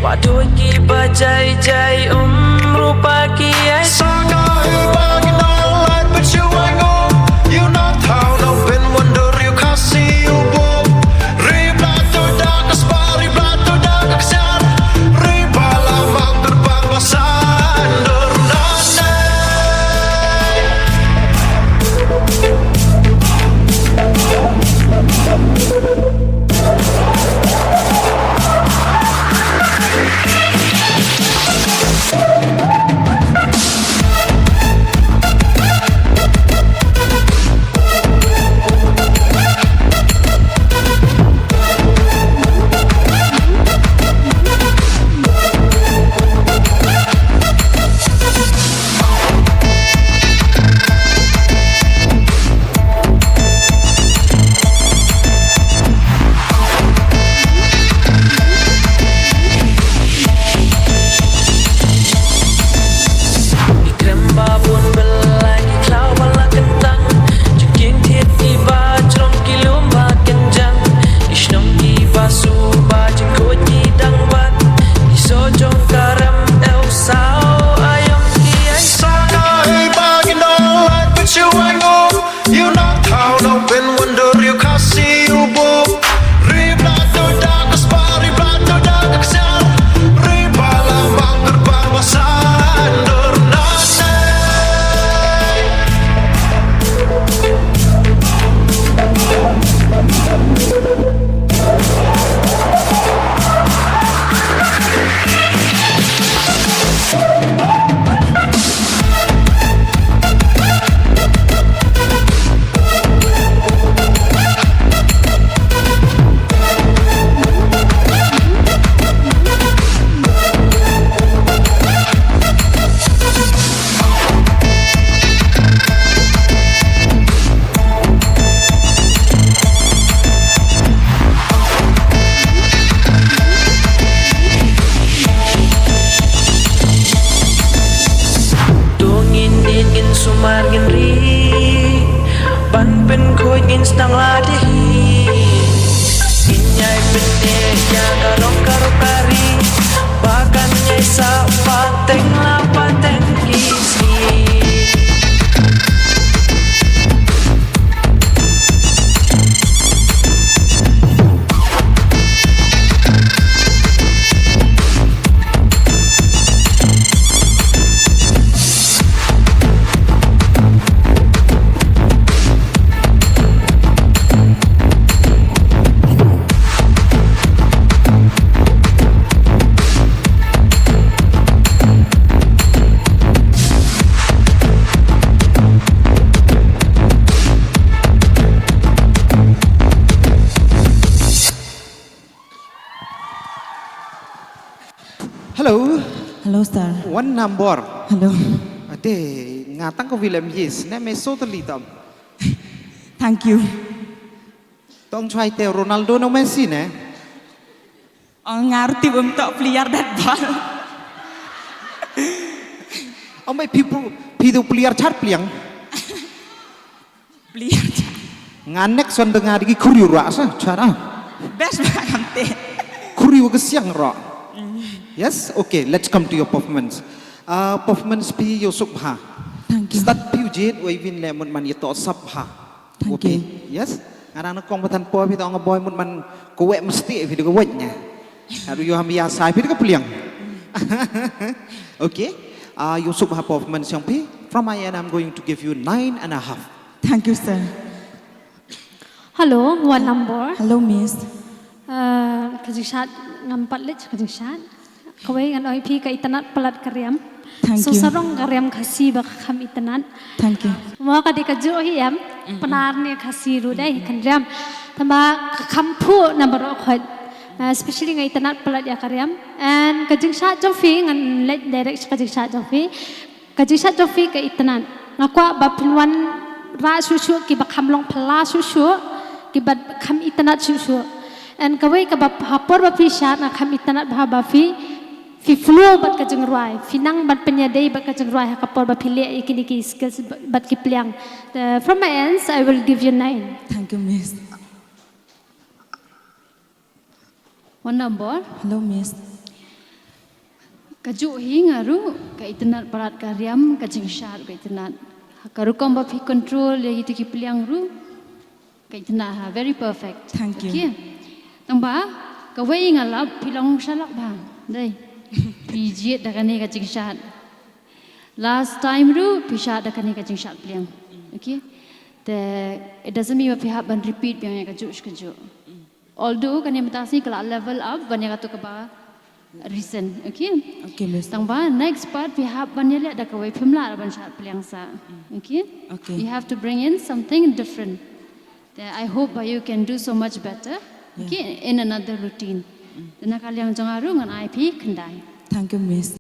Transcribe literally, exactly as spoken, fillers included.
Ba doi ki ba jai jai um rupa ki ai. Sa ka hi ba ngi na lai pynshong ai ngo. You know how no pyn wonder you Khasi u bo. Ri bla to da ka spa, ri bla to da ka ksiar. Ri ba la mang kyrpang ba sa ndur na ne. Ki krem ba bun belai, ki khlaw ba la kyntang. Jingkieng thied ki ba jrong, ki lum ba kynjang. Ki shnong ki ba suba, jingkhuid ki dang bat. Ki soh jong ka rem, ew saw aïom ki ai. Sa ka hi ba ngi na lai pynshong ai ngo. You know how no pyn wonder you Khasi u bo. Ri bla to da ka spa, ri bla to da ka ksiar. Ri ba la mang kyrpang ba sa ndur na ne. To ngin ïeit, ngin sumar, ngin ri. Ban pynkhuid ngin sdang lade hi. Ngin ïai pynneh ïa ka rong ka rok ka ri. Ba kan ïai sah pateng la pateng ki sngi. Hello. Hello, sir. One number. Hello. Ate, nga tang ko William, yes. Ne me so to litam. Thank you. Tong chwai te Ronaldo no Messi ne? Ong ngar ti bum tok player dat bal. Ong bai pi pu-, pi tu player char pliang. Player char. Nga next one dengar di ki khuri rak sa chara. Best ba kam te. Khuri wa ke siang rak. Yes, okay, let's come to your performance. Uh, performance pi yo suk bha. Thank you. Start pi u jit, wa even le mut man ye to sap bha. Thank you. Yes. Nga rang na kong batan po pi to nga boy mut man ko wek mesti pi de ko wek nya. Aru yo ham ya sai pi de ko pliang. Okay. Uh, yo suk bha performance yang pi. From my end, I'm going to give you nine and a half. Thank you, sir. Hello, one number. Hello, miss. Uh, ka jingshad ngam pat leh ka jingshad. Kawei ngan oi phi ka itynnad palat ka riam. Thank you. So sarong ka riam Khasi ba ka kham itynnad. Thank you. Mo ka dei ka juh hi em, pnar ne Khasi ruh dei kan riam. Tangba ka kham phuh na baroh khoit. Uh, especially nga itynnad palat ïa ka riam. And ka jingshad jong phi ngan leh direct ka jingshad jong phi. Ka jingshad jong phi ka itynnad. Nga kwah ba phin wanrah shuh shuh kiba kham long phylla shuh shuh, kiba kham itynnad shuh shuh. And kawei kaba ha por ba phi shad nga kham itynnad bha ba phi, phi flow bad ka jingrwai, phi nang ban pynïadei bad ka jingrwai ha ka por ba phi leh ïa kine ki skills bad ki pliang. Uh, from my ends, I will give you nine. Thank you, miss. One number. Hello, miss. Kajuh hi nga ruh, ka itynnad palat ka riam, ka jingshad ka itynnad. Ka rukom ba phi control ïa kito ki pliang ruh, ka itynnad ha, very perfect. Thank you. Okay. Tangba, kawei nga lap, phi long shalak bha. Dei. Phi jied da kane ka jingshad. Last time ruh, phi shad da kane ka jingshad pliang. Okay. Te, it doesn't mean ba phi hap ban repeat biang ïa kajuh shi kajuh. Although kane mynta sngi ka la level up ban ïa kato kaba recent, okay? Okay, Miss. Tangba next part phi hap ban ïaleh da kawei, phim lah ban shad pliang sah. Okay? Okay. You have to bring in something different. Te I hope ba you can do so much better. Okay, in another routine. Te na ka liang jong nga ruh ngan ai phi khyndai. Thank you, Miss.